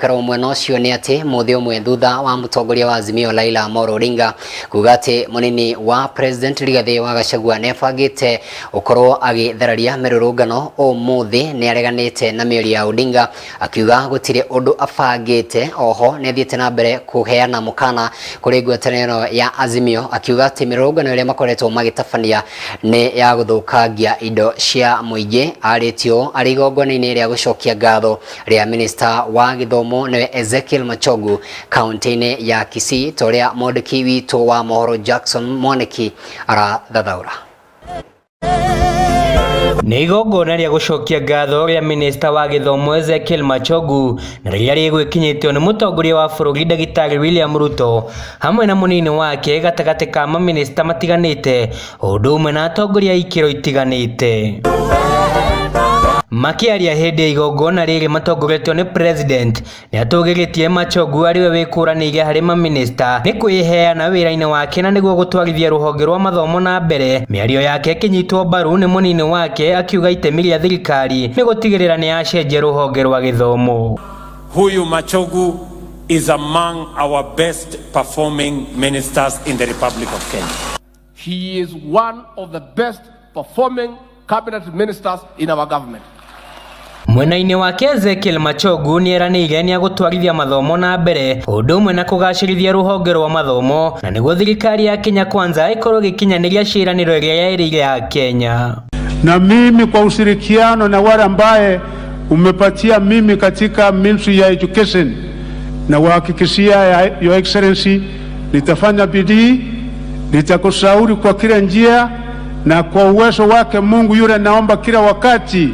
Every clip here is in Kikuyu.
Tũgĩikara mwena ũcio nĩ atĩ mũthĩ ũmwe thutha wa mũtongoria wa Azimio Raila Amolo Odinga kuga atĩ mũnini wa President Rigathĩ wa Gachagua nĩ abangĩte gũkorwo agĩthararia mĩrũrũngano, ũmũthĩ nĩ areganĩte na mĩario ya Odinga akiuga gũtirĩ ũndũ abangĩte. Oho nĩ athiĩte na mbere kũheana mũkana kũrĩ ngwatanĩro ya Azimio akiuga atĩ mĩrũrũngano ĩrĩa makoretwo magĩtabania nĩ ya gũthũkangia indo cia mũingĩ. Arĩtio arĩ igongona-inĩ rĩa gũcokia ngatho rĩa minista wa gĩthomo nĩwe Ezekiel Machogu kaunti-inĩ ya Kisii, ta ũrĩa mwandĩki witũ wa mohoro Jackson Mwaniki arathathaũra. Nĩ igongona rĩa gũcokia ngatho rĩa minista wa gĩthomo Ezekiel Machogu na rĩrĩa rĩgwĩkinyĩtio nĩ mũtongoria wa bũrũri Ndagĩtarĩ William Ruto hamwe na mũnini wake gatagatĩ ka maminista matiganĩte o ũndũ ũmwe na atongoria a ikĩro itiganĩte. Makĩaria hĩndĩ ya igongona rĩrĩ matongoretio nĩ President nĩatũgĩrĩtie Machogu arĩwe wĩkũranĩire harĩ maminista nĩ kwĩheana wĩra-inĩ wake na nĩguo gũtwarithia rũhonge rwa mathomo na mbere. Mĩario yake ĩkĩnyitwo mbaru nĩ mũnini wake akiuga itemi rĩa thirikari nĩ gũtigĩrĩra nĩ yacenjia rũhonge rwa gĩthomo. Huyu Machogu is among our best performing ministers in the Republic of Kenya. He is one of the best performing cabinet ministers in our government. Mwena-inĩ wake Ezekiel Machogu nĩeranĩire nĩegũtwarithia mathomo na mbere o ũndũ ũmwe na kũgacĩrithia rũhonge rwa mathomo na nĩguo thirikari ya Kenya Kwanza ĩkorwo ĩgĩkinyanĩria ciĩranĩro ĩrĩa yerĩire Akenya. Na mimi kwa ushirikiano na wale ambaye umepatia mimi katika Ministry ya Education, na wahakikishia Your Excellency, nitafanya bidii, nitakushauri kwa kila njia, na kwa uwezo wake Mungu yule, naomba kila wakati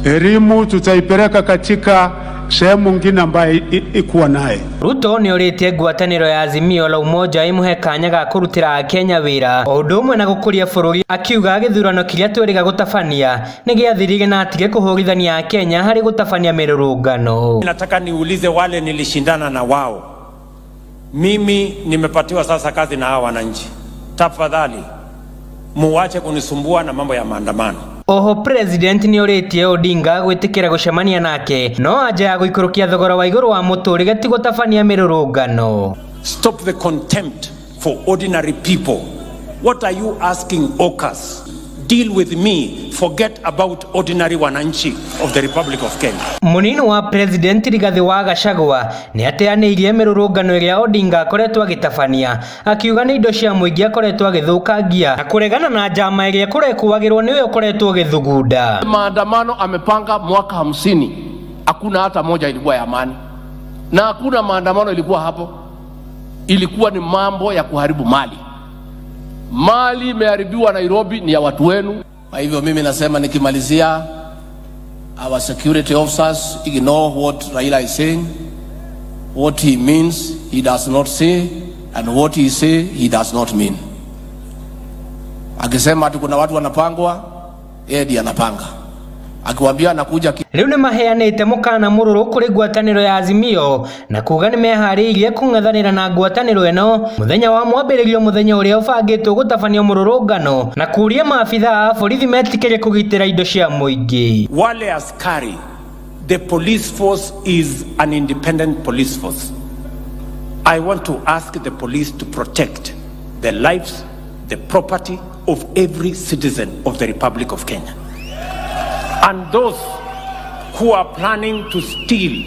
elimu tutaipeleka katika sehemu nyingine ambayo ikuwa naye. Ruto nĩorĩtie ngwatanĩro ya Azimio la Umoja ĩmũhe kanya ga kũrutĩra Akenya wĩra o ũndũ ũmwe na gũkũria bũrũri, akiuga gĩthurano kĩrĩa twĩrĩga gũtabania nĩ gĩathirire na atige kũhũrithania Akenya harĩ gũtabania mĩrũrũngano. Nataka niulize wale nilishindana na wao, mimi nimepatiwa sasa kazi na hawa wananchi, tafadhali muwache kunisumbua na mambo ya maandamano. Oho President nĩorĩtie Odinga gwĩtĩkĩra gũcemania nake no anja ya gũikũrũkia thogora wa igũrũ wa mũtũrĩre ti gũtabania mĩrũrũngano. Stop the contempt for ordinary people. What are you asking AUKUS? Deal with me. Forget about ordinary wananchi of the Republic of Kenya. Mũnini wa President Rigathĩ wa Gachagua nĩ ateanĩirie mĩrũrũngano ĩrĩa Odinga akoretwo agĩtabania, akiuga nĩ indo cia mũingĩ akoretwo agĩthũkangia na kũregana na njama ĩrĩa kũrekuagĩrwo nĩwe ũkoretwo ũgĩthugunda. Maandamano amepanga mwaka 50, hakuna hata moja ilikuwa ya amani, na hakuna maandamano ilikuwa hapo, ilikuwa ni mambo ya kuharibu mali. Mali imeharibiwa Nairobi ni ya watu wenu. Kwa hivyo mimi nasema nikimalizia, our security officers ignore what Raila is saying. What he means he does not say, and what he say he does not mean. Akisema ati kuna watu wanapangwa, yeye ndiye anapanga. Akiwaambia anakuja Rĩu nĩ maheanĩte mũkana mũrũrũ kũrĩ ngwatanĩro ya Azimio na kuga nĩ meharĩirie kũng'ethanĩra na ngwatanĩro ĩno mũthenya wa mwambĩrĩrio, mũthenya ũrĩa ũbangĩtwo gũtabanio mũrũrũngano, na kũria maabitha a borithi metĩkĩre kũgitĩra indo cia mũingĩ. Wale askari, the police force is an independent police force. I want to ask the police to protect the lives, the property of every citizen of the Republic of Kenya. And those who are planning to steal,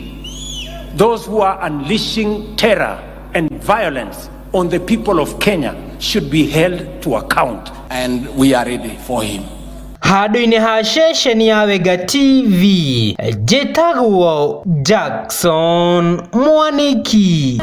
those who are unleashing terror and violence on the people of Kenya should be held to account. And we are ready for him. Handũ-inĩ ha ceceni ya Wenga TV, njĩtagwo Jackson Mwaniki.